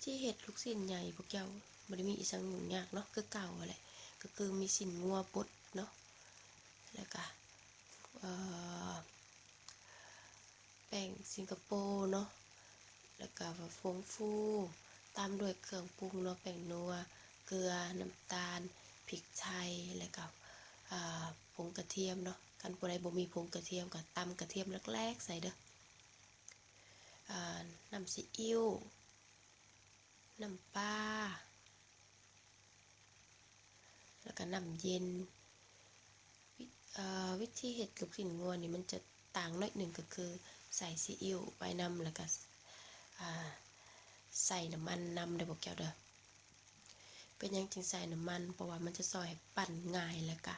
ທີ່ເຮັດລູກຊີ້ນໃຫຍ່ພວກເຈົ້າ ບໍ່ໄດ້ມີອີ່ສັງຫຍຸ້ງຍາກເນາະ ຄືເກົ່າຫັ້ນແຫຼະ ກໍຄືມີຊີ້ນງົວບົດເນາະ ແລ້ວກະ ເອີ ແປ້ງສິງກະໂປເນາະ ແລ້ວກະຟົງຟູ ຕາມດ້ວຍເຄື່ອງປຸງເນາະ ແປ້ງນົວ ເກືອ ນ້ຳຕານ ພິກໄທ ແລ້ວກະ ອາ ຜົງກະທຽມເນາະ. ຄັນຜູ້ໃດບໍ່ມີຜົງກະທຽມ ກໍຕຳກະທຽມແຫຼກໆໃສ່ເດີ້. ອາ ນ້ຳຊີອິ້ວ ນ້ຳປາ ແລ້ວກະນ້ຳເຢັນ. ວິ ເອີ ວິທີເຮັດລູກຊີ້ນງົວນີ້ ມັນຈະຕ່າງໜ້ອຍໜຶ່ງ ກໍຄືໃສ່ຊີອິ້ວໄວ້ນຳ ແລ້ວກະ ອາ ໃສ່ນ້ຳມັນນຳເດີ້ພວກເຈົ້າເດີ້. ເປັນຫຍັງຈຶ່ງໃສ່ນ້ຳມັນ? ເພາະວ່າມັນຈະຊ່ອຍໃຫ້ປັ້ນງ່າຍ ແລ້ວກະ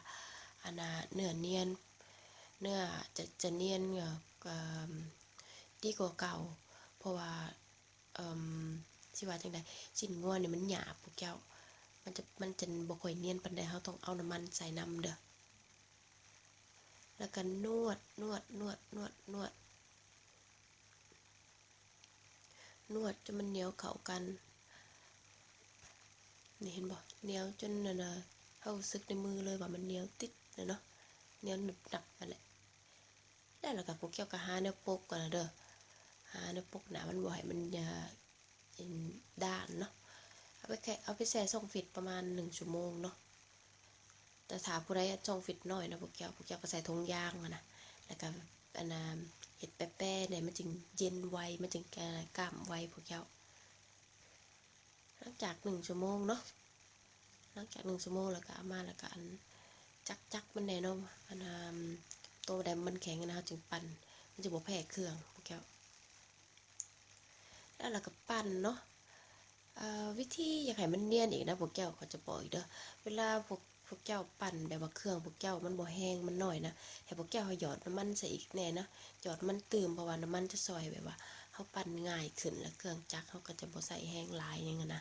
ອັນນ່າ ເນື້ອນຽນ ເນື້ອຈະ ຈະນຽນ ເອີ ເອີ ດີກວ່າເກົ່າ ເພາະວ່າ ເອີ ຊິວ່າຈັ່ງໃດ ຊີ້ນງົວນີ້ມັນຫຍາບພວກເຈົ້າ ມັນຈະ ມັນຈະບໍ່ຄ່ອຍນຽນປານໃດ ເຮົາຕ້ອງເອົານ້ຳມັນໃສ່ນຳເດີ້. ແລ້ວກໍນວດ ນວດ ນວດ ນວດ ນວດ ນວດຈົນມັນໜຽວເຂົ້າກັນ ນີ້ເຫັນບໍ່? ໜຽວຈົນ ອັນນ່າ ເຮົາຮູ້ສຶກໃນມືເລີຍວ່າມັນໜຽວຕິດແລ້ວເນາະ ໜຽວໜຶບໜັບຫັ້ນແຫຼະ. ແລ້ວ ແລ້ວກໍພວກເຈົ້າກໍຫາແນວປົກກ່ອນນະເດີ້ ຫາແນວປົກໜ້າມັນ ບໍ່ໃຫ້ມັນ ເອີ ເປັນດ້ານເນາະ. ເອົາໄປແຊ່ ເອົາໄປແຊ່ຊ່ອງຟຣີດປະມານໜຶ່ງຊົ່ວໂມງເນາະ. ແຕ່ຖ້າຜູ້ໃດຊ່ອງຟຣີດນ້ອຍນະພວກເຈົ້າ ພວກເຈົ້າກໍໃສ່ຖົງຢາງຫັ້ນນະ ແລ້ວກໍ ອັນນ່າ ເຮັດແປໆແດ່ ມັນຈຶ່ງເຢັນໄວ ມັນຈຶ່ງ ເອີ ກ້າມໄວພວກເຈົ້າ. ຫຼັງຈາກໜຶ່ງຊົ່ວໂມງເນາະ ຫຼັງຈາກໜຶ່ງຊົ່ວໂມງ ແລ້ວກໍເອົາມາ ແລ້ວກໍ ອັນ ຈັກໆມັນແດ່ເນາະ ອັນ ໂຕໃດມັນແຂງນະ ເຮົາຈຶ່ງປັ່ນ ມັນຈະບໍ່ແພ້ເຄື່ອງພວກເຈົ້າ. ແລ້ວ ແລ້ວກໍປັ່ນເນາະ. ເອີ ວິທີຢາກໃຫ້ມັນນຽນອີກນະພວກເຈົ້າ ຂ້ອຍຈະບອກອີກເດີ້ ເວລາພວກ ພວກເຈົ້າປັ່ນແບບວ່າເຄື່ອງພວກເຈົ້າມັນບໍ່ແຮງ ມັນໜ້ອຍນະ ໃຫ້ພວກເຈົ້າຫາຢອດນ້ຳມັນໃສ່ອີກແດ່ນະ ຢອດນ້ຳມັນຕື່ມ ເພາະວ່ານ້ຳມັນຈະຊ່ອຍໃຫ້ແບບວ່າເຮົາປັ່ນງ່າຍຂຶ້ນ ແລ້ວເຄື່ອງຈັກເຮົາກໍຈະບໍ່ໃຊ້ແຮງຫຼາຍຫຍັງຫັ້ນນະ.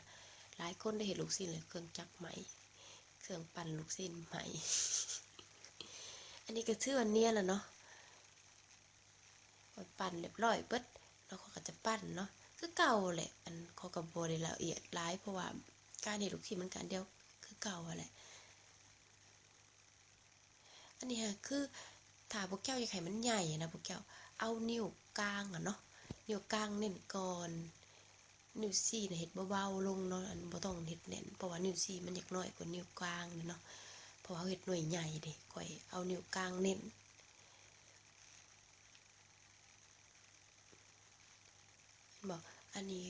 ຫຼາຍຄົນໄດ້ເຮັດລູກຊີ້ນແລ້ວເຄື່ອງຈັກໄໝ້ ເຄື່ອງປັ່ນລູກຊີ້ນໄໝ້. ອັນນີ້ກໍຖືວ່ານຽນແລ້ວເນາະ. ຂ້ອຍປັ່ນຮຽບຮ້ອຍເບິດເນາະ ຂ້ອຍກໍຈະປັ່ນເນາະ ຄືເກົ່າແຫຼະ ອັນ ຂ້ອຍກໍບໍ່ໄດ້ລະອຽດຫຼາຍ ເພາະວ່າການເຮັດລູກຊີ້ນມັນກະອັນດຽວຄືເກົ່າຫັ້ນແຫຼະ. ອັນນີ້ຫາ ຄືຖ້າພວກເຈົ້າຢາກໃຫ້ມັນໃຫຍ່ນະ ພວກເຈົ້າເອົານິ້ວກາງຫັ້ນເນາະ ນິ້ວກາງເນັ້ນກ່ອນ. ນິ້ວຊີ້ນະເຮັດເບົາໆລົງເນາະ ອັນ ບໍ່ຕ້ອງເຮັດແໜ້ນ ເພາະວ່ານິ້ວຊີ້ມັນຢາກນ້ອຍກວ່ານິ້ວກາງເນາະ ເພາະວ່າເຮົາເຮັດໜ່ວຍໃຫຍ່ເດ້. ຂ້ອຍເອົານິ້ວກາງເນັ້ນ ເຫັນບໍ່? ອັນນີ້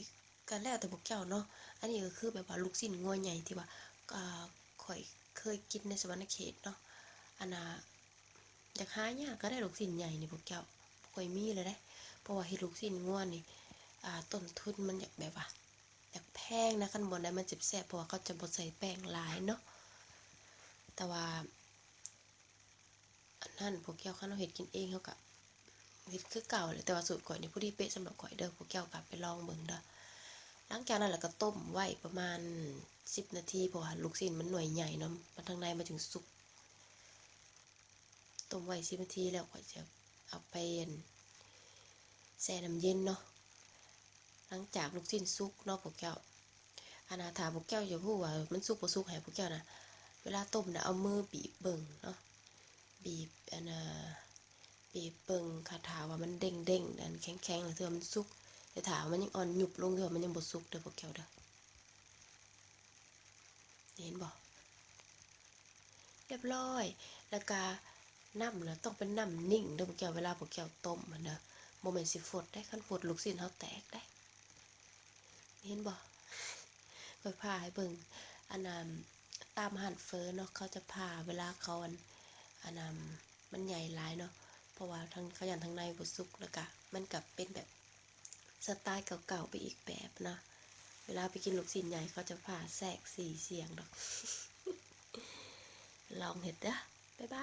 ກໍແລ້ວແຕ່ພວກເຈົ້າເນາະ. ອັນນີ້ກໍຄືແບບວ່າລູກຊີ້ນງົວໃຫຍ່ທີ່ວ່າ ເອີ ຂ້ອຍເຄີຍກິນໃນສະຫວັນນະເຂດເນາະ ອັນນ່າ ຢາກຫາຍາກກໍໄດ້ລູກຊີ້ນໃຫຍ່ນີ້ພວກເຈົ້າ ບໍ່ຄ່ອຍມີແລ້ວເດ້ ເພາະວ່າເຮັດລູກຊີ້ນງົວນີ້ ອ່າ ຕົ້ນທຶນມັນຢາກແບບວ່າ ຢາກແພງນະ ຄັນບ່ອນໃດມັນແຊບໆ ເພາະວ່າເຂົາຈະບໍ່ໃສ່ແປ້ງຫຼາຍເນາະ. ແຕ່ວ່າ ອັນນັ້ນພວກເຈົ້າ ຄັນເຮົາເຮັດກິນເອງ ເຮົາກະເຮັດຄືເກົ່າແຫຼະ ແຕ່ວ່າສູດຂ້ອຍນີ້ພໍດີເປະສຳລັບຂ້ອຍເດີ້ ພວກເຈົ້າກະໄປລອງເບິ່ງເດີ້. ຫຼັງຈາກນັ້ນແລ້ວກະຕົ້ມໄວ້ປະມານສິບນາທີ ເພາະວ່າລູກຊີ້ນມັນໜ່ວຍໃຫຍ່ເນາະ ມັນທາງໃນມັນຈຶ່ງສຸກ. ຕົ້ມໄວ້ສິບນາທີແລ້ວຂ້ອຍຈະເອົາໄປ ອັນ ແຊ່ນ້ຳເຢັນເນາະ. ຫຼັງຈາກລູກຊີ້ນສຸກເນາະພວກເຈົ້າ ອັນນ່າ ຖ້າພວກເຈົ້າຢາກຮູ້ວ່າມັນສຸກບໍ່ສຸກໃຫ້ພວກເຈົ້ານະ ເວລາຕົ້ມນະ ເອົາມືບີບເບິ່ງເນາະ ບີບ ອັນນ່າ ບີບເບິ່ງ ຄັນຖ້າວ່າມັນເດ້ງໆ ອັນແຂງໆ ແລ້ວຖືວ່າມັນສຸກ ແຕ່ຖ້າວ່າມັນຍັງອ່ອນຍຸບລົງ ຖືວ່າມັນຍັງບໍ່ສຸກເດີ້ພວກເຈົ້າເດີ້. ເຫັນບໍ່? ຮຽບຮ້ອຍ ແລ້ວກະນ້ຳນະ ຕ້ອງເປັນນ້ຳນິ້ງເດີ້ພວກເຈົ້າ ເວລາພວກເຈົ້າຕົ້ມຫັ້ນເດີ້ ບໍ່ແມ່ນຊິຟົດເດ້ ຄັນຟົດລູກຊີ້ນເຮົາແຕກເດ້. ເຫັນບໍ່? ຂ້ອຍຜ່າໃຫ້ເບິ່ງ ອັນ ຕາມຮ້ານເຝີເນາະ ເຂົາຈະຜ່າເວລາເຂົາ ອັນ ອັນ ມັນໃຫຍ່ຫຼາຍເນາະ ເພາະວ່າທາງ ເຂົາຢ້ານທາງໃນບໍ່ສຸກ ແລ້ວກະມັນກະເປັນແບບ ສະຕາຍເກົ່າໆໄປອີກແບບເນາະ. ເວລາໄປກິນລູກຊີ້ນໃຫຍ່ ເຂົາຈະຜ່າແຊກສີສ່ຽງດອກ. ລອງເຮັດເດີ້. ບາຍບາຍ.